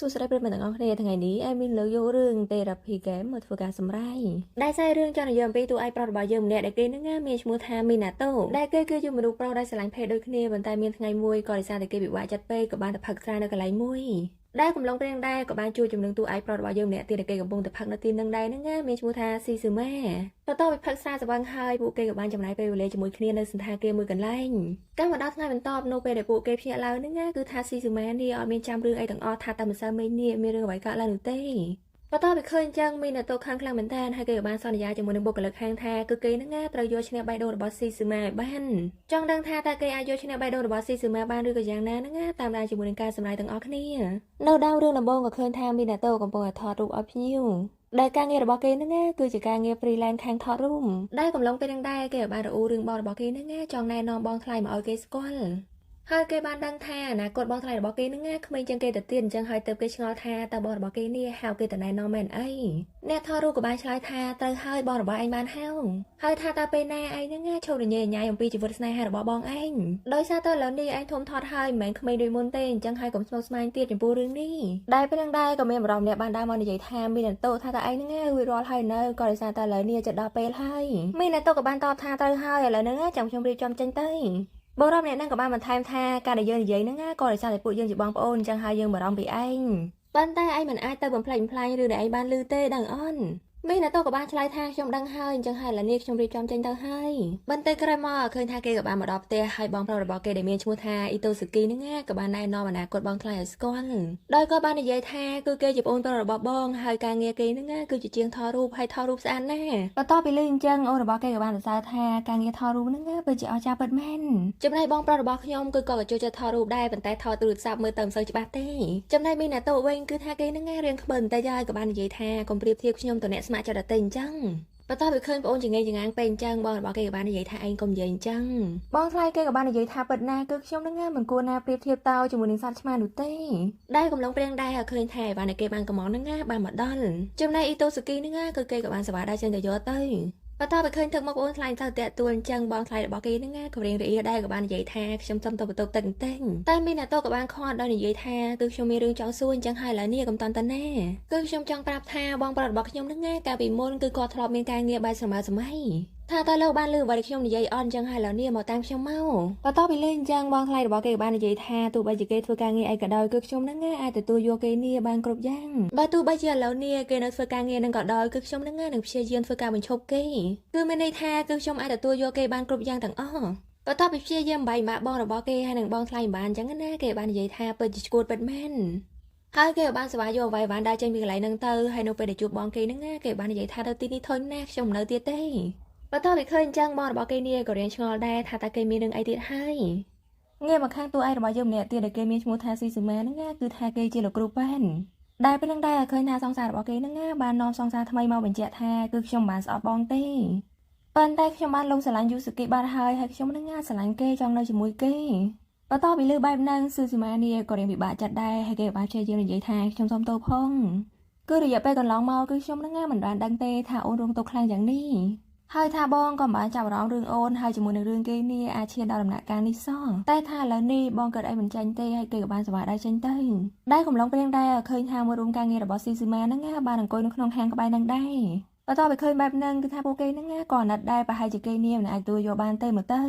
សួស្តីប្រិយមិត្តទាំងអស់គ្នាថ្ងៃនេះអេមីនលើកយករឿង Therapy Game មកធ្វើការសម្រាយដែលខ្សែរឿងចង់និយាយអំពីតួឯកប្រុសរបស់យើងម្នាក់ដែលគេនឹងមានឈ្មោះថាមីណាតូដែលគេគឺជាមនុស្សប្រុសដែលស្រឡាញ់ភេទដូចគ្នាប៉ុន្តែមានថ្ងៃមួយក៏ដោយសារតែគេពិបាកចិត្តពេកក៏បានទៅផឹកស្រានៅកន្លែងមួយដែលកំឡុងព្រៀងដែរក៏បានជួបជំនឹងតួឯកប្រុសរបស់យើងម្នាក់ទៀតដែលគេកំពុងតែផឹកនៅទីនឹងដែរហ្នឹងណាមានឈ្មោះថាស៊ីស៊ូម៉ាបន្ទាប់ពីផឹកស្រាស្វឹងហើយពួកគេក៏បានចំណាយពេលវេលាជាមួយគ្នានៅសណ្ឋាគារមួយកន្លែងកាលមកដល់ថ្ងៃបន្ទាប់នៅពេលដែលពួកគេភ្ញាក់ឡើងហ្នឹងណាគឺថាស៊ីស៊ូម៉ានេះអត់មានចាំរឿងអីទាំងអស់ថាតែម្សិលមិញនេះមានរឿងអ្វីកើតឡើងនោះទេបន្ទាប់ពីឃើញអញ្ចឹងមីណាតូខឹងខ្លាំងមែនតើហើយគេក៏បានសន្យាជាមួយនឹងបុគ្គលិកហាងថាគឺគេនឹងត្រូវយកឈ្នះបេះដូងរបស់ស៊ីស៊ូម៉ាឲ្យបានចង់ដឹងថាតើគេអាចយកឈ្នះបេះដូងរបស់ស៊ីស៊ូម៉ាបានឬក៏យ៉ាងណានឹងតាមដានជាមួយនឹងការសម្ដែងទាំងអស់គ្នានៅដើមរឿងដំបូងក៏ឃើញថាមីណាតូកំពុងតែថតរូបឲ្យភ្ញៀវដែលការងាររបស់គេហ្នឹងគឺជាការងារ freelance ខាងថតរូបដែលកំឡុងពេលហ្នឹងដែរគេបានរអ៊ូរឿងបងរបស់គេហ្នឹងចង់ណែនាំបងថ្លៃមកឲ្យគេស្គាល់ហើយគេបានដឹងថាអនាគតបងថ្លៃរបស់គេនឹងក្មេងជាងគេទៅទៀតអញ្ចឹងហើយទៅគេឆ្ងល់ថាតើបងរបស់គេនេះហៅគេទៅណែនាំមែនអីអ្នកថតរូបក៏បានឆ្លើយថាត្រូវហើយបងរបស់ឯងបានហៅហើយថាតើពេលណាឯងនឹងឈប់រញ៉េរញ៉ៃអំពីជីវិតស្នេហារបស់បងឯងដោយសារតើឥឡូវនេះឯងធំថតហើយមិនមែនក្មេងដូចមុនទេអញ្ចឹងហើយកុំស្មុគស្មាញទៀតចំពោះរឿងនេះដែលពេលនឹងដែរក៏មានបរិមម្នាក់បានដើរមកនិយាយថាមីណាតូថាតើឯងនឹងរួចរាល់ហើយនៅក៏ដោយសារតើឥឡូវនេះจะដល់ពេលហើយមីណាតូក៏បានតបថាត្រូវហើយឥឡូវហ្នឹងចាំខ្ញុំរៀបចំចេញទៅបរិមម្នាក់ហ្នឹងក៏បានបន្ថែមថាការដែលយើងនិយាយហ្នឹងក៏ដោយសារតែពួកយើងជាបងប្អូនអញ្ចឹងហើយយើងបារម្ភពីឯងប៉ុន្តែឯងមិនអាចទៅបំផ្លិចបំផ្លាញរឿងដែលឯងបានឮទេដឹងអន់មីណាតូក៏បានឆ្លើយថាខ្ញុំដឹងហើយអញ្ចឹងហើយឥឡូវនេះខ្ញុំរៀបចំចេញទៅហើយបន្តិចក្រោយមកឃើញថាគេក៏បានមកដល់ផ្ទះហើយបងប្រុសរបស់គេដែលមានឈ្មោះថាអ៊ីតូស៊ូគីហ្នឹងក៏បានណែនាំអនាគតបងថ្លៃឲ្យស្គាល់ដោយក៏បាននិយាយថាគឺគេជាប្អូនប្រុសរបស់បងហើយការងារគេហ្នឹងគឺជាជាងថតរូបហើយថតរូបស្អាតណាស់បន្ទាប់ពីឮអញ្ចឹងអូនរបស់គេក៏បានសរសើរថាការងារថតរូបហ្នឹងពិតជាអស្ចារ្យពិតមែនចំណែកបងប្រុសរបស់ខ្ញុំគឺក៏ចូលចិត្តថតរូបដែរប៉ុន្តែថតទូរស័ព្ទមើលទៅមិនសូវច្បាស់ទេចំណែកមីណាតូវិញគឺថាគេហ្នឹងរៀងខ្ពើបន្តិចហើយក៏បាននិយាយថាកុំប្រៀបធៀបខ្ញុំទៅអ្នកស្ម័គ្រចិត្តដទៃអញ្ចឹងបន្ទាប់ពីឃើញប្អូនចងេចងាងពេកអញ្ចឹងបងរបស់គេក៏បាននិយាយថាឯងកុំនិយាយអញ្ចឹងបងថ្លៃគេក៏បាននិយាយថាពិតណាស់គឺខ្ញុំនឹងមិនគួរណាប្រៀបធៀបតោជាមួយនឹងសត្វឆ្មានោះទេដែលកំឡុងព្រៀងដែរឃើញថាអីវ៉ាន់គេបានកំងនឹងបានមកដល់ចំណែកអ៊ីតូស៊ូគីនឹងគឺគេក៏បានសវ៉ាដែរចេញទៅយកទៅបន្ទាប់ពីឃើញទឹកមកប្អូនថ្លៃទៅតាក់ទួលអញ្ចឹងបងថ្លៃរបស់គេហ្នឹងក៏រៀងរអៀដែរក៏បាននិយាយថាខ្ញុំសុំទៅបន្ទប់ទឹកបន្តិចតែមីណាតូក៏បានខកដោយនិយាយថាគឺខ្ញុំមានរឿងចង់សួរអញ្ចឹងហើយឥឡូវនេះកុំតន់តណាគឺខ្ញុំចង់ប្រាប់ថាបងប្រុសរបស់ខ្ញុំហ្នឹងកាលពីមុនគឺគាត់ធ្លាប់មានការងារបែបសម័យសម័យថាតើលោកបានលឺអ្វីដែលខ្ញុំនិយាយអត់អញ្ចឹងហើយឥឡូវនេះមកតាមខ្ញុំមកបន្ទាប់ពីលេងអញ្ចឹងបងថ្លៃរបស់គេក៏បាននិយាយថាទោះបីជាគេធ្វើការងារអីក៏ដោយគឺខ្ញុំហ្នឹងអាចទទួលយកគេនេះបានគ្រប់យ៉ាងបើទោះបីជាឥឡូវនេះគេនៅធ្វើការងារនឹងក៏ដោយគឺខ្ញុំហ្នឹងនឹងព្យាយាមធ្វើការបញ្ឈប់គេគឺមានន័យថាគឺខ្ញុំអាចទទួលយកគេបានគ្រប់យ៉ាងទាំងអស់បន្ទាប់ពីព្យាយាមបាយម៉ាក់បងរបស់គេហើយនឹងបងថ្លៃមិនបានអញ្ចឹងណាគេបាននិយាយថាពិតជាឈួតពិតមែនហើយគេបានស្វាយយកអ្វីបានដើរចេញពីកន្លែងហ្នឹងទៅហើយនៅពេលដែលជួបបងគេហ្នឹងណាគេបាននិយាយថាទៅទីនេះធុញណាស់ខ្ញុំមិននៅទៀតទេបន្ទាប់ពីឃើញអញ្ចឹងបងរបស់គេនេះក៏រៀងឆ្ងល់ដែរថាតើគេមានរឿងអីទៀតហើយងាកមកខាងតួឯករបស់យើងម្នាក់ទៀតដែលគេមានឈ្មោះថាស៊ីស៊ូម៉ាហ្នឹងណាគឺថាគេជាលោកគ្រូប៉ែនដែលពេលហ្នឹងដែរឃើញថាសង្សាររបស់គេហ្នឹងណាបាននាំសង្សារថ្មីមកបញ្ជាក់ថាគឺខ្ញុំមិនបានស្អប់បងទេប៉ុន្តែខ្ញុំបានលងស្រឡាញ់យូស៊ូគីបានហើយហើយខ្ញុំហ្នឹងណាស្រឡាញ់គេចង់នៅជាមួយគេបន្ទាប់ពីលើបែបហ្នឹងស៊ូស៊ីម៉ានេះក៏រៀងពិបាកចិត្តដែរហើយគេបានព្យាយាមនិយាយថាខ្ញុំសុំទោសផងគឺរយៈពេលកន្លងមកគឺខ្ញុំហ្នឹងណាមិនបានដឹងទេថាអូនរងទុក្ខខ្លាំងយ៉ាងនេះហើយថាបងក៏មិនបានចាប់អារម្មណ៍រឿងអូនហើយជាមួយនឹងរឿងគេនេះអាចឈានដល់ដំណាក់កាលនេះសោះតែថាឥឡូវនេះបងកើតអីមិនចាញ់ទេហើយគេក៏បានសវ៉ាដែរចេញទៅដែលកំឡុងព្រៀងដែរឃើញថាមួយរួមការងាររបស់ស៊ីស៊ូម៉ាហ្នឹងបានអង្គុយនៅក្នុងហាងក្បែរហ្នឹងដែរបន្ទាប់ពីឃើញបែបហ្នឹងគឺថាពួកគេហ្នឹងក៏អាណិតដែរប្រហែលជាគេនេះមិនអាចទទួលយកបានទេមើលទៅ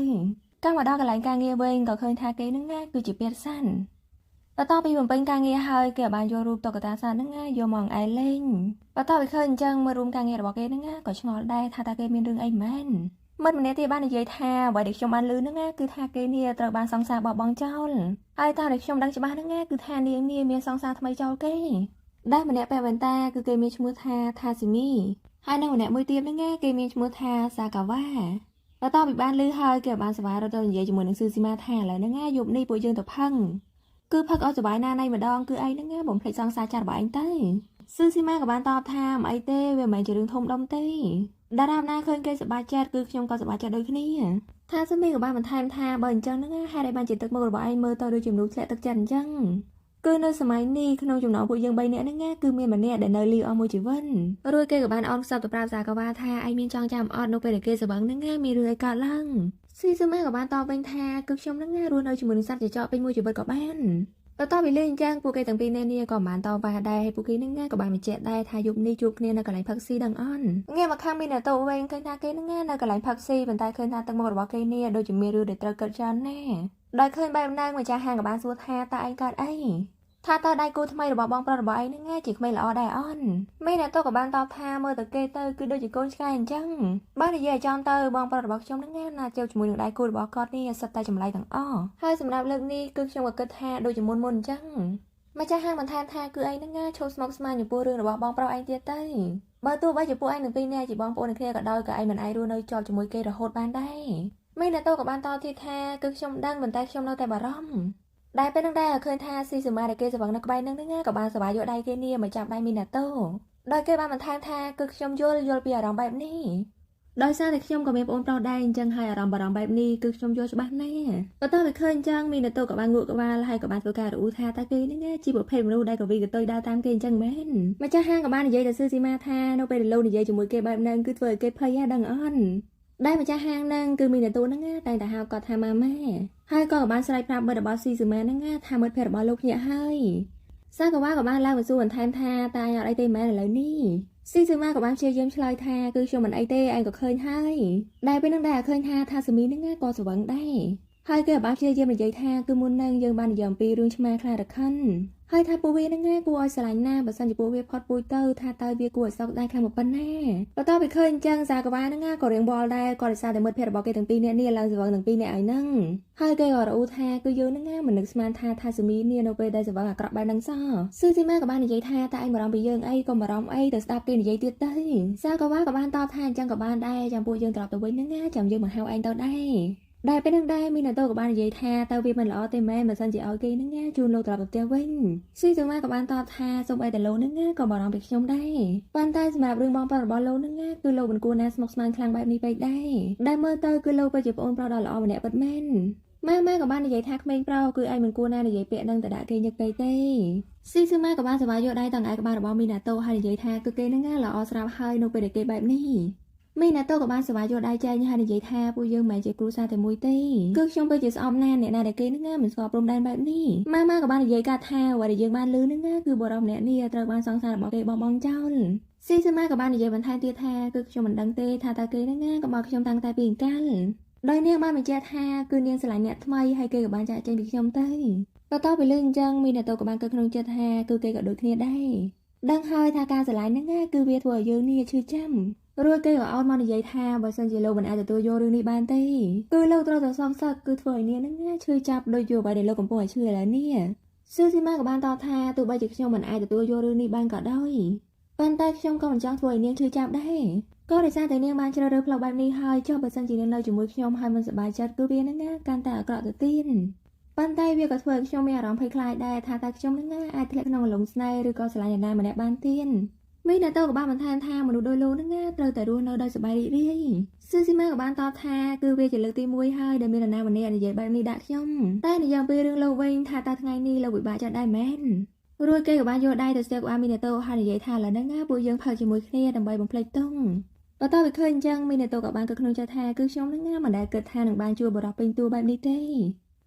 កាលមកដល់កន្លែងការងារវិញក៏ឃើញថាគេហ្នឹងគឺជាពាតសាន់បន្ទាប់ពីបំពេញការងារហើយគេបានយករូបតុក្កតាសត្វហ្នឹងយកមកឯលេងបន្ទាប់ពីឃើញអញ្ចឹងមើលរួមការងាររបស់គេហ្នឹងក៏ឆ្ងល់ដែរថាតើគេមានរឿងអីមែនមិត្តម្នាក់ទៀតបាននិយាយថាអ្វីដែលខ្ញុំបានឮហ្នឹងគឺថាគេនេះត្រូវបានសង្សារបោះបង់ចោលហើយតាមដែលខ្ញុំដឹងច្បាស់ហ្នឹងគឺថានាងនេះមានសង្សារថ្មីចោលគេដែលម្នាក់ពាក់វ៉ែនតាគឺគេមានឈ្មោះថាថាស៊ីមីហើយនិងម្នាក់មួយទៀតហ្នឹងគេមានឈ្មោះថាសាកាវ៉ាបន្ទាប់ពីបានឮហើយគេបានសវ៉ារត់ទៅនិយាយជាមួយនឹងស៊ឺស៊ីម៉ាថាឥឡូវហ្នឹងយប់នេះពួកយើងទៅផឹងគឺផឹកឲ្យសុបាយណាណៃម្ដងគឺឯងហ្នឹងបំភ្លេចសង្សារចាស់របស់ឯងទៅស៊ឺស៊ីម៉ាក៏បានតបថាមិនអីទេវាមិនមែនជារឿងធំដុំទេតារាណាឃើញគេសប្បាយចិត្តគឺខ្ញុំក៏សប្បាយចិត្តដូចគ្នាថាស៊ឺមីក៏បានបន្ថែមថាបើអញ្ចឹងហ្នឹងហេតុអីបានជាទឹកមុខរបស់ឯងមើលទៅដូចជាមនុស្សធ្លាក់ទឹកចិត្តអញ្ចឹងគឺនៅសម័យនេះក្នុងចំណោមពួកយើង3នាក់ហ្នឹងគឺមានម្នាក់ដែលនៅលីអស់មួយជីវិតរួចគេក៏បានអោនខ្សឹបទៅប្រាប់សាកាវ៉ាថាឯងមានចង់ចាំអត់នៅពេលដែលគេស្វឹងហ្នឹងមានរឿងអីកើតឡើងស៊ីស៊ូម៉ាក៏បានតបវិញថាគឺខ្ញុំហ្នឹងរស់នៅជាមួយនឹងសត្វចចកពេញមួយជីវិតក៏បាន បន្ទាប់ពីលេងអញ្ចឹងពួកគេទាំងពីរនាក់នេះក៏មិនបានតវ៉ាដែរហើយពួកគេនឹងក៏បានបញ្ជាក់ដែរថាយប់នេះជួបគ្នានៅកន្លែងផឹកស៊ីដឹងអន់ងាកមកខាងមីណាតូវិញឃើញថាគេនឹងនៅកន្លែងផឹកស៊ីប៉ុន្តែឃើញថាទឹកមុខរបស់គេនេះដូចជាមានរឿងដែលត្រូវគិតច្រើនណាស់ដោយឃើញបែបហ្នឹងម្ចាស់ហាងក៏បានសួរថាតើឯងកើតអីថាតើដៃគូថ្មីរបស់បងប្រុសរបស់ឯងហ្នឹងជាក្មេងល្អដែរអន់មីណាតូក៏បានតបថាមើលទៅគេទៅគឺដូចជាកូនឆ្កែអញ្ចឹងបើនិយាយឲ្យចំទៅបងប្រុសរបស់ខ្ញុំហ្នឹងណាជើជាមួយនឹងដៃគូរបស់គាត់នេះសិតតែចម្លែកទាំងអស់ហើយសម្រាប់លើកនេះគឺខ្ញុំក៏គិតថាដូចជាមុនអញ្ចឹងម្ចាស់ហាងបន្ថែមថាគឺឯងហ្នឹងឈប់ស្មុគស្មាញចំពោះរឿងរបស់បងប្រុសឯងទៀតទៅបើទោះបីជាពួកឯងទាំងពីរនាក់ជាបងប្អូននឹងគ្នាក៏ដោយក៏ឯងមិនអាចរស់នៅជាប់ជាមួយគេរហូតបានដែរមីណាតូក៏បានតទៀតថាគឺខ្ញុំដឹងប៉ុន្តែខ្ញុំនៅតែបារម្ភដែលពេលនឹងដែរឃើញថាស៊ីស៊ូម៉ាដែលគេស្វឹងនៅក្បែរនឹងហ្នឹងក៏បានស្វាយយកដៃគេនេះមកចាប់ដៃមីណាតូដោយគេបានបន្ថែមថាគឺខ្ញុំយល់ពីអារម្មណ៍បែបនេះដោយសារតែខ្ញុំក៏មានប្អូនប្រុសដែរអញ្ចឹងហើយអារម្មណ៍បារម្ភបែបនេះគឺខ្ញុំយល់ច្បាស់ណាស់បន្ទាប់ពីឃើញអញ្ចឹងមីណាតូក៏បានងក់ក្បាលហើយក៏បានធ្វើការរអ៊ូថាតើគេហ្នឹងជាប្រភេទមនុស្សដែលកវីកតុយដើរតាមគេអញ្ចឹងមែនម្ចាស់ហាងក៏បាននិយាយទៅស៊ឺស៊ីម៉ាថានៅពេលដែលលោកនិយាយជាមួយគេបែបហ្នឹងគឺធ្វើឲ្យគេភ័យដឹងអន់ដែលម្ចាស់ហាងហ្នឹងគឺមីណាតូហ្នឹងតែងតែហៅគាត់ថាម៉ាម៉ាហើយក៏បានស្រែកប្រាប់មិត្តរបស់ស៊ីស៊ូម៉ាហ្នឹងថាមិត្តភក្តិរបស់លោកភ្ញាក់ហើយសាកាវ៉ាក៏បានឡើងមកសួរបន្ថែមថាតើអត់អីទេមែនឥឡូវនេះស៊ីស៊ូម៉ាក៏បានព្យាយាមឆ្លើយថាគឺខ្ញុំមិនអីទេឯងក៏ឃើញហើយដែលពេលហ្នឹងដែរឃើញថាថាសាមីហ្នឹងក៏ស្រវឹងដែរហើយគេក៏បានព្យាយាមនិយាយថាគឺមុនហ្នឹងយើងបាននិយាយអំពីរឿងឆ្មាខ្លារខិនហើយថាពួកវាហ្នឹងគួរឲ្យស្រឡាញ់ណាស់បើសិនជាពួកវាផុតពូជទៅថាតើវាគួរឲ្យសោកស្ដាយខ្លាំងប៉ុណ្ណាបន្ទាប់ពីឃើញអញ្ចឹងសាកាវ៉ាហ្នឹងក៏រៀងវល់ដែរក៏ដោយសារតែមិត្តភក្តិរបស់គេទាំងពីរនាក់នេះឡើងស្រវឹងទាំងពីរនាក់ឯហ្នឹងហើយគេក៏រអ៊ូថាគឺយើងហ្នឹងមិននឹកស្មានថាថាសាមីនេះនៅពេលដែលស្រវឹងអាក្រក់បែបហ្នឹងសោះស៊ឺស៊ីម៉ាក៏បាននិយាយថាតើឯងបារម្ភពីយើងអីក៏បារម្ភអីទៅស្ដាប់គេនិយាយទៀតទៅសាកាវ៉ាក៏បានតបថាអញ្ចឹងក៏បានដែរចាំពួកយើងត្រឡប់ទៅវិញហ្នឹងចាំយើងមកហៅឯងទៅដែរដែលពេលហ្នឹងដែរមីណាតូក៏បាននិយាយថាតើវាមិនល្អទេមែនបើសិនជាឲ្យគេហ្នឹងជូនលោកត្រឡប់ទៅផ្ទះវិញស៊ីស៊ូម៉ាក៏បានតបថាសូម្បីតែលោកហ្នឹងក៏បារម្ភពីខ្ញុំដែរប៉ុន្តែសម្រាប់រឿងបងប្រុសរបស់លោកហ្នឹងគឺលោកមិនគួរណាស្មុគស្មាញខ្លាំងបែបនេះពេកដែរដែលមើលទៅគឺលោកពិតជាប្អូនប្រុសដ៏ល្អម្នាក់ពិតមែនម៉ាម៉ាក៏បាននិយាយថាក្មេងប្រុសគឺឯងមិនគួរណានិយាយពាក្យហ្នឹងទៅដាក់គេញឹកពេកទេស៊ីស៊ូម៉ាក៏បានស្វាយយកដៃតងឯក្បាលរបស់មីណាតូហើយនិយាយថាគឺគេហ្នឹងល្អស្រាប់ហើយនៅពេលដែលគេបែបនេះមីណាតូក៏បានស្វាយយកដៃចេញហើយនិយាយថាពួកយើងមិនមែនជាគ្រួសារតែមួយទេគឺខ្ញុំពិតជាស្អប់ណាស់អ្នកណាដែលគេហ្នឹងមិនស្គាល់ព្រំដែនបែបនេះម៉ាម៉ាក៏បាននិយាយកាត់ថាអ្វីដែលយើងបានឮហ្នឹងគឺបុរសម្នាក់នេះត្រូវបានសង្សាររបស់គេបងចោលស៊ីស៊ូម៉ាក៏បាននិយាយបន្ថែមទៀតថាគឺខ្ញុំមិនដឹងទេថាតើគេហ្នឹងក៏មកខ្ញុំតាំងតែពីអង្កាលដោយនាងបានបញ្ជាក់ថាគឺនាងស្រឡាញ់អ្នកថ្មីហើយគេក៏បានចាកចេញពីខ្ញុំទៅបន្ទាប់ពីលើអញ្ចឹងមីណាតូក៏បានគិតក្នុងចិត្តថាគឺគេក៏ដូចគ្នាដែរដឹងហើយថាការស្រឡាញ់ហ្នឹងគឺវាធ្វើឲ្យយើងនេះឈឺចាំរួចគេក៏អោនមកនិយាយថាបើសិនជាលោកមិនអាចទទួលយករឿងនេះបានទេគឺលោកត្រូវតែសងសឹកគឺធ្វើឲ្យនាងហ្នឹងឈឺចាប់ដូចយកអ្វីដែលលោកកំពុងឲ្យឈឺឥឡូវនេះស៊ឺស៊ីម៉ាក៏បានតបថាទោះបីជាខ្ញុំមិនអាចទទួលយករឿងនេះបានក៏ដោយប៉ុន្តែខ្ញុំក៏មិនចង់ធ្វើឲ្យនាងឈឺចាប់ដែរក៏ដោយសារតែនាងបានជ្រើសរើសផ្លូវបែបនេះហើយចុះបើសិនជានាងនៅជាមួយខ្ញុំហើយមិនសប្បាយចិត្តគឺវាហ្នឹងកាន់តែអាក្រក់ទៅទៀតប៉ុន្តែវាក៏ធ្វើឲ្យខ្ញុំមានអារម្មណ៍ភ័យខ្លាចដែរថាតើខ្ញុំហ្នឹងអាចធ្លាក់ក្នុងអារម្មណ៍ស្នេហ៍ឬក៏ស្រឡាញ់នរណាម្នាក់បានទៀតមីណាតូក៏បានបន្ថែមថាមនុស្សដូចលោកហ្នឹងត្រូវតែរស់នៅដោយសប្បាយរីករាយស៊ឺស៊ីម៉ាក៏បានតបថាគឺវាជាលើកទី1ហើយដែលមាននរណាម្នាក់និយាយបែបនេះដាក់ខ្ញុំតែនិយាយអំពីរឿងលោកវិញថាតើថ្ងៃនេះលោកពិបាកចិត្តដែរមែនរួចគេក៏បានយកដៃទៅស្ទះក្បាលមីណាតូហើយនិយាយថាឥឡូវហ្នឹងពួកយើងផឹកជាមួយគ្នាដើម្បីបំភ្លេចតុងបន្ទាប់ពីឃើញអញ្ចឹងមីណាតូក៏បានគិតក្នុងចិត្តថាគឺខ្ញុំហ្នឹងមិនដែលគិតថានឹងបានជួបបុរសពេញតួបែបនេះទេ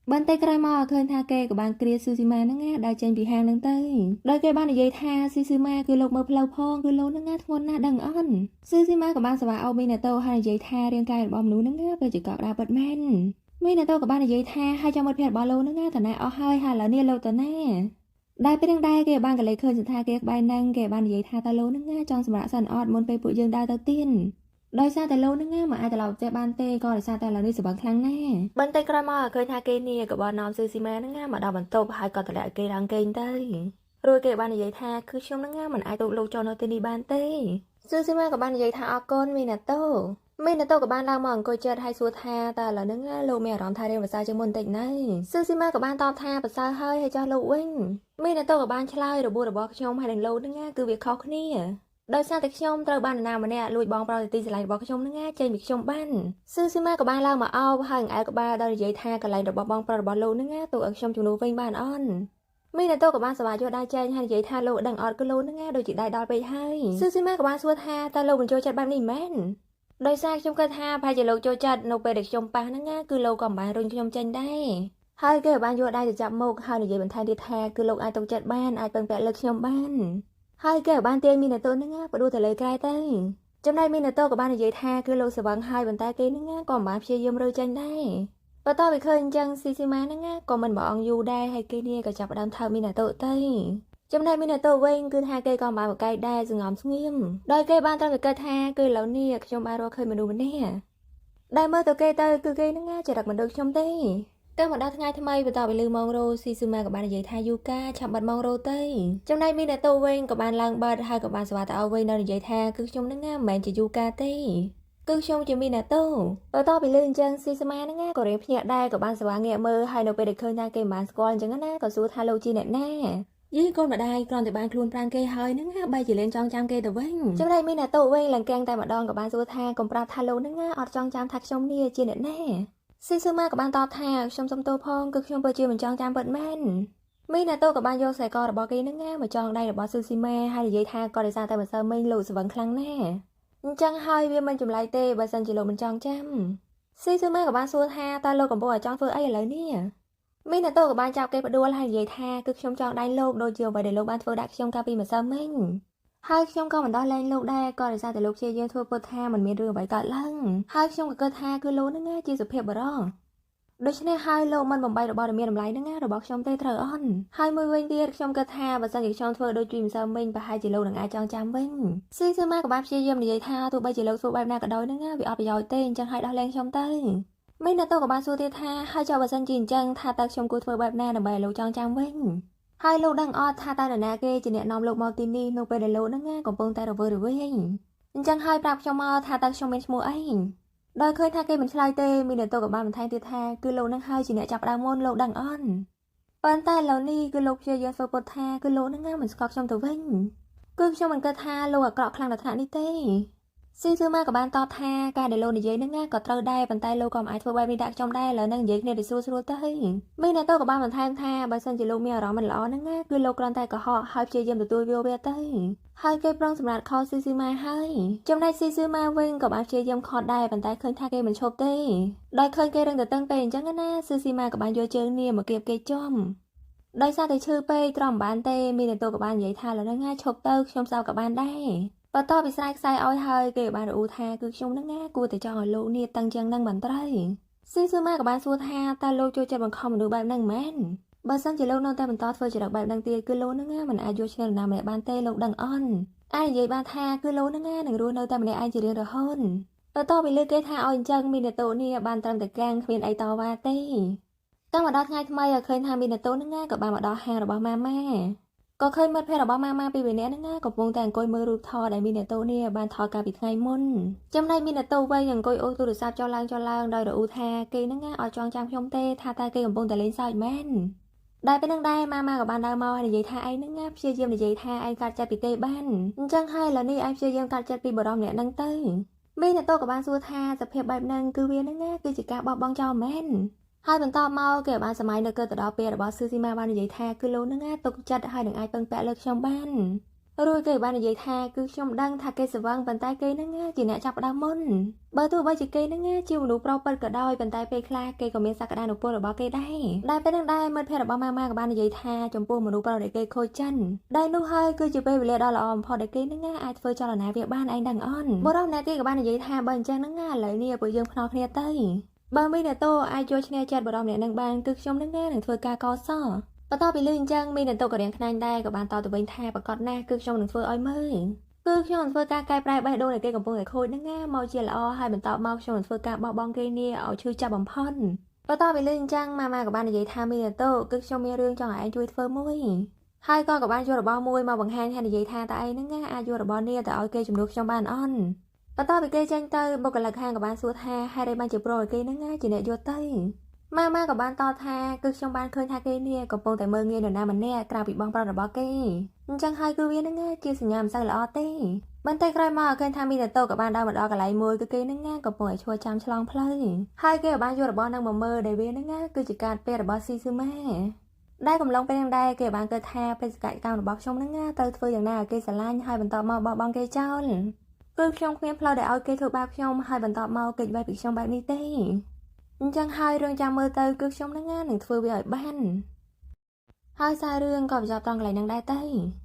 បន្តិចក្រោយមកឃើញថាគេក៏បានគ្រាស៊ូស៊ីម៉ាហ្នឹងដើរចេញពីហាងហ្នឹងទៅដោយគេបាននិយាយថាស៊ីស៊ូម៉ាគឺលោកមើលផ្លូវផងគឺលោកហ្នឹងធ្ងន់ណាស់ដឹងអន់ស៊ូស៊ីម៉ាក៏បានស្វាអោបមីណាតូហើយនិយាយថារាងកាយរបស់មនុស្សហ្នឹងគឺជាកក់ក្ដៅពិតមែនមីណាតូក៏បាននិយាយថាហើយចាំមិត្តភក្តិរបស់លោកហ្នឹងតណាអស់ហើយហើយឥឡូវនេះលោកតណាដែលពេលហ្នឹងដែរគេបានកលេឃើញសន្តាគារក្បែរហ្នឹងគេបាននិយាយថាតើលោកហ្នឹងចង់សម្រាកសិនអត់មុនពេលពួកយើងដើរទៅទៀនដោយសារតែលោកហ្នឹងមិនអាចត្រឡប់ផ្ទះបានទេក៏ដោយសារតែឥឡូវនេះស្រវឹងខ្លាំងណាស់បន្តិចក្រោយមកឃើញថាគេនេះក៏បាននាំស៊ឺស៊ីម៉ាហ្នឹងមកដល់បន្ទប់ហើយក៏តម្លាក់គេឡើងគេងទៅរួចគេបាននិយាយថាគឺខ្ញុំហ្នឹងមិនអាចទុកលោកចោលនៅទីនេះបានទេស៊ឺស៊ីម៉ាក៏បាននិយាយថាអរគុណមីណាតូមីណាតូក៏បានឡើងមកអង្គុយចិត្តហើយសួរថាតើឥឡូវហ្នឹងលោកមានអារម្មណ៍ថារៀងប្រសើរជាងមុនបន្តិចណៃស៊ឺស៊ីម៉ាក៏បានតបថាប្រសើរហើយហើយចោះលោកវិញមីណាតូក៏បានឆ្លើយរបួសរបស់ខ្ញុំហើយនឹងលោកហ្នឹងគឺវាខុសគ្នាដោយសារតែខ្ញុំត្រូវបាននរណាម្នាក់លួចបងប្រុសទីស្រឡាញ់របស់ខ្ញុំហ្នឹងចេញពីខ្ញុំបានស៊ឺស៊ីម៉ាក៏បានឡើងមកអោបហើយអង្អែលក្បាលដោយនិយាយថាកន្លែងរបស់បងប្រុសរបស់លោកហ្នឹងទុកឲ្យខ្ញុំជំនួសវិញបានអន់មីណាតូក៏បានស្វាយកដៃចេញហើយនិយាយថាលោកដឹងអត់គឺលោកហ្នឹងដូចជាដៃដល់ពេកហើយស៊ឺស៊ីម៉ាក៏បានសួរថាតើលោកមិនចូលចិត្តបែបនេះមែនដោយសារខ្ញុំគិតថាប្រហែលជាលោកចូលចិត្តនៅពេលដែលខ្ញុំប៉ះហ្នឹងគឺលោកក៏មិនបានរុញខ្ញុំចេញដែរហ ហើយគេបានយកដៃទៅចាប់មុខហើយនិយាយបន្ថែមទៀតថាគឺលោកអាចទុកចិត្តបានអាចពឹងពាក់លើខ្ញុំបានហើយគេបានទាញមីណាតូនឹងបដួលទៅលើក្រែទៅចំណែកមីណាតូក៏បាននិយាយថាគឺលោកស្វឹងហើយប៉ុន្តែគេនឹងក៏មិនបានព្យាយាមរើចេញដែរបន្ទាប់ពីឃើញអញ្ចឹងស៊ីស៊ីម៉ានឹងក៏មិនបើអង្គយូរដែរហើយគេនេះក៏ចាប់ផ្ដើមថើបមីណាតូទៅចំណែកមីណាតូវិញគឺថាគេក៏បានបកកែដែរសងំស្ងៀមដោយគេបានត្រឹមតែគិតថាគឺឥឡូវនេះខ្ញុំបានរកឃើញមនុស្សម្នាក់ដែលមើលទៅគេទៅគឺគេនឹងចរិតមិនដូចខ្ញុំទេទៅមកដល់ថ្ងៃថ្មីបន្ទាប់ពីលឺម៉ងរ៉ូស៊ីស៊ូម៉ាក៏បាននិយាយថាយូកាឆាប់បាត់ម៉ងរ៉ូទៅចំណែកមីណាតូវិញក៏បានឡើងបាត់ហើយក៏បានស្វាទៅឲ្យវិញដល់និយាយថាគឺខ្ញុំនឹងមិនមែនជាយូកាទេគឺខ្ញុំជាមីណាតូបន្ទាប់ពីលឺអញ្ចឹងស៊ីស៊ូម៉ានឹងក៏រៀងភ្ញាក់ដែរក៏បានស្វាងាកមើលហើយនៅពេលដែលឃើញថាគេមិនបានស្គាល់អញ្ចឹងណាក៏សួរថាលោកជាអ្នកណាយីកូនម្ដាយគ្រាន់តែបានខ្លួនប្រាំងគេហើយនឹងបែរជាលេងចង់ចាំគេទៅវិញចំណែកមីណាតូវិញឡើងកាំងតែម្ដងក៏បានសួរថាកុំប្រាប់ថាលោកនឹងអត់ចង់ចាំថាខ្ញុំនេះជាអ្នកណាស៊ីស៊ូម៉ាក៏បានតបថាខ្ញុំសុំទោសផងគឺខ្ញុំពិតជាមិនចង់ចាំពិតមែនមីណាតូក៏បានយកខ្សែករបស់គេនឹងមកចងដៃរបស់ស៊ូស៊ីម៉ាហើយនិយាយថាក៏ដោយសារតែម្សិលមិញលោកស្វឹងខ្លាំងណាស់អញ្ចឹងហើយវាមិនចម្លែកទេបើសិនជាលោកមិនចង់ចាំស៊ីស៊ូម៉ាក៏បានសួរថាតើលោកកំពុងតែចង់ធ្វើអីឥឡូវនេះមីណាតូក៏បានចាប់គេផ្ដួលហើយនិយាយថាគឺខ្ញុំចង់ដៃលោកដូចជាអ្វីដែលលោកបានធ្វើដាក់ខ្ញុំកាលពីម្សិលមិញហើយខ្ញុំក៏មិនដោះលែងលោកដែរក៏ដោយសារតែលោកព្យាយាមធ្វើពុតថាមិនមានរឿងអ្វីកើតឡើងហើយខ្ញុំក៏គិតថាគឺលោកនឹងជាសុភាពបុរសដូច្នេះហើយលោកមិនបំបីរបស់ដែលមានតម្លៃនឹងរបស់ខ្ញុំទេត្រូវអន់ហើយមួយវិញទៀតខ្ញុំគិតថាបើសិនជាខ្ញុំធ្វើដូចពីម្សិលមិញប្រហែលជាលោកនឹងអាចចង់ចាំវិញស៊ីស៊ូម៉ាក៏បានព្យាយាមនិយាយថាទោះបីជាលោកធ្វើបែបណាក៏ដោយនឹងវាអត់ប្រយោជន៍ទេអញ្ចឹងហើយដោះលែងខ្ញុំទៅមីណាតូក៏បានសួរទៀតថាហើយចុះបើសិនជាអញ្ចឹងថាតើខ្ញុំគួរធ្វើបែបណាដើម្បីឲ្យលោកចង់ចាំវិញហើយលោកដឹងអត់ថាតើនរណាគេជាអ្នកនាំលោកមកទីនេះនៅពេលដែលលោកនឹងកំពុងតែរវើរវាយអញ្ចឹងហើយប្រាប់ខ្ញុំមកថាតើខ្ញុំមានឈ្មោះអីដោយឃើញថាគេមិនឆ្លើយទេមីណាតូក៏បានបន្ថែមទៀតថាគឺលោកនឹងហើយជាអ្នកចាប់ផ្ដើមមុនលោកដឹងអត់ប៉ុន្តែឥឡូវនេះគឺលោកព្យាយាមធ្វើពុតថាគឺលោកនឹងមិនស្គាល់ខ្ញុំទៅវិញគឺខ្ញុំមិនគិតថាលោកអាក្រក់ខ្លាំងដល់ថ្នាក់នេះទេស៊ីស៊ូម៉ាក៏បានតបថាការដែលលោកនិយាយនឹងក៏ត្រូវដែរប៉ុន្តែលោកក៏មិនអាចធ្វើបែបនេះដាក់ខ្ញុំដែរឥឡូវនឹងនិយាយគ្នាទៅស្រួលស្រួលទៅមីណាតូក៏បានបន្ថែមថាបើសិនជាលោកមានអារម្មណ៍មិនល្អនឹងគឺលោកគ្រាន់តែកុហកហើយព្យាយាមទទួលយកវាទៅហើយគេប្រុងសម្រាប់ខលស៊ីស៊ូម៉ាហើយចំណែកស៊ីស៊ូម៉ាវិញក៏បានព្យាយាមខត់ដែរប៉ុន្តែឃើញថាគេមិនឈប់ទេដោយឃើញគេរឹងតែតឹងពេកអញ្ចឹងណាស៊ីស៊ូម៉ាក៏បានយកជើងនាមកគៀបគេចំដោយសារតែឈឺពេកទ្រាំមិនបានទេមីណាតូក៏បាននិយាយថាឥឡូវហ្នឹងឈប់ទៅខ្ញុំសោកក៏បានដែរបន្ទាប់ពីស្រែកខ្សែឲ្យហើយគេបានរអ៊ូថាគឺខ្ញុំនឹងណាគួរតែចង់ឲ្យលោកនេះតឹងជាងនឹងមិនត្រូវស៊ីស៊ូម៉ាក៏បានសួរថាតើលោកចូលចិត្តបង្ខំមនុស្សបែបហ្នឹងមែនបើសិនជាលោកនៅតែបន្តធ្វើចរិតបែបហ្នឹងទៀតគឺលោកនឹងណាមិនអាចយកឈ្នះនរណាម្នាក់បានទេលោកដឹងអន់អាចនិយាយបានថាគឺលោកនឹងណានឹងរស់នៅតែម្នាក់ឯងជារៀងរហូតបន្ទាប់ពីលើគេថាឲ្យអញ្ចឹងមីណាតូនេះបានត្រឹមតែកាំងគ្មានអីតវ៉ាទេតាំងមកដល់ថ្ងៃថ្មីឲ្យឃើញថាមីណាតូនឹងណាក៏បានមកដល់ហាងរបស់ម៉ាម៉ាក៏ឃើញមិត្តភ័ក្តិរបស់ម៉ាម៉ាពីរនាក់ហ្នឹងណាកំពុងតែអង្គុយមើលរូបថតដែលមីណាតូនេះបានថតកាលពីថ្ងៃមុនចំណែកមីណាតូវិញអង្គុយអូសទូរស័ព្ទចុះឡើងចុះឡើងដោយរអ៊ូថាគេហ្នឹងណាអត់ចង់ចាំខ្ញុំទេថាតើគេកំពុងតែលេងសើចមែនដែលពេលហ្នឹងដែរម៉ាម៉ាក៏បានដើរមកហើយនិយាយថាឯងហ្នឹងណាព្យាយាមនិយាយថាឯងកាត់ចិត្តពីគេបានអញ្ចឹងហើយឥឡូវនេះឯងព្យាយាមកាត់ចិត្តពីបរិមម្នាក់ហ្នឹងទៅមីណាតូក៏បានសួរថាសភាពបែបហ្នឹងគឺវាហ្នឹងណាគឺជាការបោះបង់ចោលមែនហើយបន្តមកគេបានសម័យនៅកើតទៅដល់ពេលរបស់ស៊ូស៊ីម៉ាបាននិយាយថាគឺលោកនឹងទុកចិត្តហើយនឹងអាចពឹងពាក់លើខ្ញុំបានរួចគេបាននិយាយថាគឺខ្ញុំដឹងថាគេស្វឹងប៉ុន្តែគេនឹងជាអ្នកចាប់ផ្ដើមមុនបើទោះបីជាគេនឹងជាមនុស្សប្រុសពិតក៏ដោយប៉ុន្តែពេលខ្លះគេក៏មានសក្តានុពលរបស់គេដែរដែលពេលនឹងដែរមិត្តភ័ក្តិរបស់ម៉ាម៉ាក៏បាននិយាយថាចំពោះមនុស្សប្រុសដែលគេខូចចិនដែលនោះហើយគឺជាពេលវេលាដ៏ល្អបំផុតដែលគេនឹងអាចធ្វើចលនាវាបានឯងដឹងអន់បុរសម្នាក់ទៀតក៏បាននិយាយថាបើអញ្ចឹងនឹងឥឡូវនេះពួកយើងភ្នាល់គ្នាទៅបើមីណាតូអាចយកឈ្នះចិត្តបរិមម្នាក់នឹងបានគឺខ្ញុំនឹងនឹងធ្វើការកសបន្ទាប់ពីលឺអញ្ចឹងមីណាតូក៏រៀងខ្នាញ់ដែរក៏បានតបទៅវិញថាប្រកាសណាស់គឺខ្ញុំនឹងធ្វើឲ្យមើលគឺខ្ញុំនឹងធ្វើការកែប្រែបេះដូងដែលគេកំពុងតែខូចនឹងមកជាល្អហើយបន្តមកខ្ញុំនឹងធ្វើការបោះបង់គេនេះឲ្យឈឺចាប់បំផុតបន្ទាប់ពីលឺអញ្ចឹងម៉ាម៉ាក៏បាននិយាយថាមីណាតូគឺខ្ញុំមានរឿងចង់ឲ្យឯងជួយធ្វើមួយហើយក៏បានយករបស់មួយមកបង្ហាញហើយនិយាយថាតើឯងនឹងអាចយករបស់នេះទៅឲ្យគេជំនួសខ្ញុំបានអន់បន្ទាប់ពីគេចេញទៅបុគ្គលិកហាងក៏បានសួរថាហេតុអីបានជាប្រុសឲ្យគេនឹងជាអ្នកយកទៅម៉ាម៉ាក៏បានតបថាគឺខ្ញុំបានឃើញថាគេនេះកំពុងតែមើលងាយនរណាម្នាក់ក្រៅពីបងប្រុសរបស់គេអញ្ចឹងហើយគឺវានឹងជាសញ្ញាមិនសូវល្អទេបន្តិចក្រោយមកឃើញថាមីណាតូក៏បានដើរមកដល់កន្លែងមួយគឺគេនឹងកំពុងតែឈរចាំឆ្លងផ្លូវហើយគេក៏បានយករបស់នឹងមកមើលដែលវានឹងគឺជាកាតពេលរបស់ស៊ីស៊ូម៉ាដែលកំឡុងពេលនឹងដែរគេបានគិតថាបេសកកម្មរបស់ខ្ញុំនឹងត្រូវធ្វើយ៉ាងណាឲ្យគេស្រឡាញ់ហើយបន្តមកបោះបង់គេចោលគឺខ្ញុំគ្មានផ្លូវដែលឲ្យគេធ្វើបាបខ្ញុំហើយបន្តមកគេចវេះពីខ្ញុំបែបនេះទេ អ អញ្ចឹងហើយរឿងចាំមើលទៅគឺខ្ញុំនឹងណានឹងធ្វើវាឲ្យបានហើយសាររឿងក៏បញ្ចប់ត្រង់កន្លែងហ្នឹងដែរទៅ។